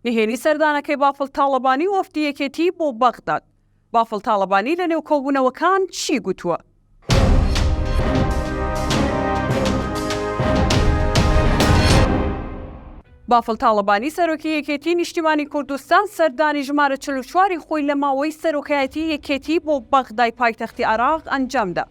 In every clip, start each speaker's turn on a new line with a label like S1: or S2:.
S1: نهێنی سەردانەکەی بافڵ تاڵەبانی و وەفدی یەکێتی بۆ بەغداد. بافڵ تاڵەبانی لە نێو کۆبوونەوەکان چی گوتووە؟ بافڵ تاڵەبانی سەرۆکی یەکێتی نیشتیمانی کوردستان سەردانی ژمارە 44 ی خۆی لە ماوەی سەرۆکایەتی یەکێتی بۆ بەغدای پایتەختی عێراق ئەنجامدا.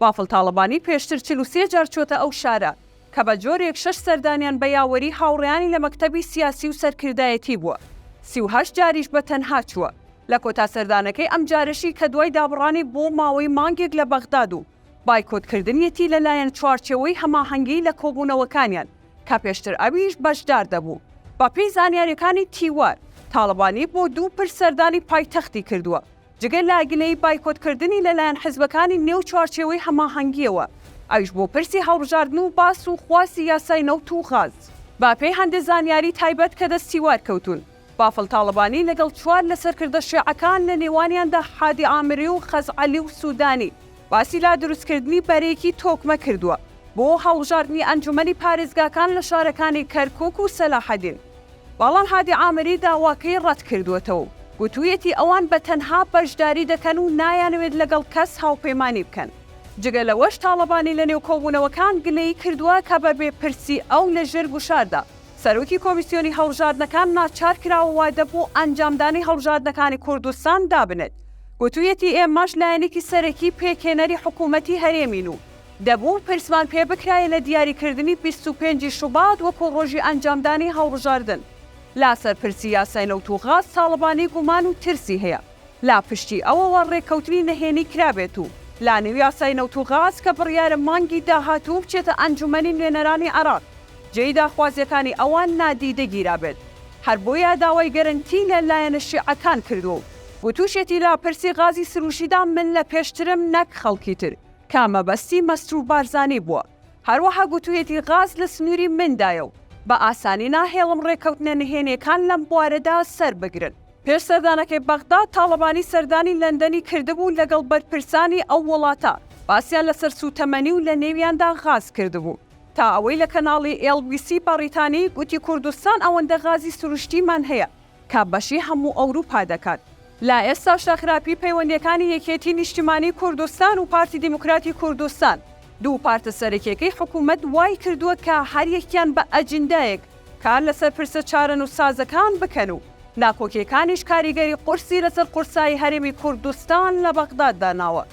S1: بافڵ تاڵەبانی پێشتر 43 جار چۆتە ئەو شارە، کە بە جۆرێک شەش سەردانیان بە یاوەری هاوڕێیانی لە مەکتەبی سیاسی و سەرکردایەتی بووە، 38 جاریش بە تەنها چووە. لە کۆتا سەردانەکەی ئەمجارەشی کە دوای دابڕانی بۆ ماوەی مانگێک لە بەغداد و بایکۆتکردنیەتی لەلایەن چوارچێوەی هەماهەنگی لە کۆبوونەوەکانیان کە پێشتر ئەویش بەشدار دەبوو. بەپێی زانیاریەکانی تیوار، تاڵەبانی بۆ دوو پرس سەردانی پایتەختی کردووە، جگە لە گلەیی بایکۆتکردنی لەلایەن حزبەکانی نێو چوارچێوەی هەماهەنگییەوە، ئەویش بۆ پرسی هەڵبژاردن و باس و خواستی یاسای نەوت و غاز. بەپێی هەندێ زانیاری تایبەت کە دەست تیوار کەوتوون، بافڵ تاڵەبانی لەگەڵ چوار لە سەرکردە شیعەکان لە نێوانیاندا حادی عامری و خەزعەلی و سودانی باسی لە دروستکردنی بەرەیەکی تۆکمە کردووە بۆ هەڵبژاردنی ئەنجومەنی پارێزگاکان لە شارەکانی کەرکوک و سەلاحەدین، بەڵام هادی عامری داواکەی ڕەتکردووەتەوە و گوتوویەتی ئەوان بە تەنها بەشداری دەکەن و نایانەوێت لەگەڵ کەس هاوپەیمانی بکەن. جگە لەوەش تاڵەبانی لەنێو کۆبوونەوەکان گلەیی کردووە کە بەبێ پرسی ئەو لەژێر گوشاردا سەرۆکی کۆمیسیۆنی هەڵبژاردنەکان ناچار کراوە وادە بۆ ئەنجامدانی هەڵبژاردنەکانی کوردستان دابنێت، گوتویەتی ئێمەش لایەنێکی سەرەکی پێکهێنەری حکوومەتی هەرێمین و دەبوو پرسمان پێ بکرایە لە دیاریکردنی 25 ی شوبات وەکو ڕۆژی ئەنجامدانی هەڵبژاردن. لەسەر پرسی یاسای نەوت و غاز تاڵەبانی گومان و ترسی هەیە. لە پشتی ئەوەوە ڕێککەوتنی نهێنی کرابێت و لە نێو یاسای نەوت و غاز کە بڕیارە مانگی داهاتوو بچێتە ئەنجومەنی نوێنەرانی عێراق جێی داخوازیەکانی ئەوان نادیدە گیرابێت هەر بۆیە داوای گەرەنتی لە لایەنە شیعەکان کردووە و گوتوشێتی لە پرسی غازی سروشیدا من لە پێشترم نەک خەڵکی تر کە مەبەستی مەسرور بارزانی بووە. هەروەها گوتویەتی غاز لە سنووری مندایە و بە ئاسانی ناهێڵم ڕێککەوتنە نهێنیەکان لەم بوارەدا سەربگرن. پێش سەردانەکەی بەغدا، تاڵەبانی سەردانی لەندەنی کردبوو لەگەڵ بەرپرسانی ئەو وڵاتە باسیان لەسەر سووتەمەنی و لەنێویاندا غاز کردبوو. تا ئەوەی لە کەناڵی ئێڵ بی سی بەڕیتانی گوتی کوردستان ئەوەندە غازی سروشتیمان هەیە کە بەشی هەموو ئەوروپا دەکات. لە ئێستاشدا خراپی پەیوەندیەکانی یەکێتی نیشتیمانی کوردستان و پارتی دیموکراتی کوردستان، دوو پارتە سەرەکیەکەی حکومەت وای کردووە کە هەریەکیان بە ئەجندایەک کار لەسەر پرسە چارەنووسسازەکان بکەن و ناکۆکیەکانیش کاریگەری قورسی لەسەر قورسایی هەرێمی کوردستان لە بەغداد داناوە.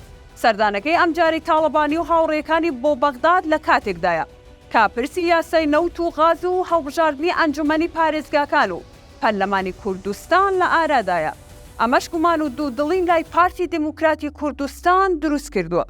S1: سەردانەکەی ئەمجارەی تاڵەبانی و هاوڕێکانی بۆ بەغداد لە کاتێکدایە کە پرسی یاسای نەوت و غاز و هەڵبژاردنی ئەنجومەنی پارێزگاکان و پەرلەمانی کوردستان لە ئارادایە، ئەمەش گومان و دوودڵی لای پارتی دیموکراتی کوردستان دروستکردووە.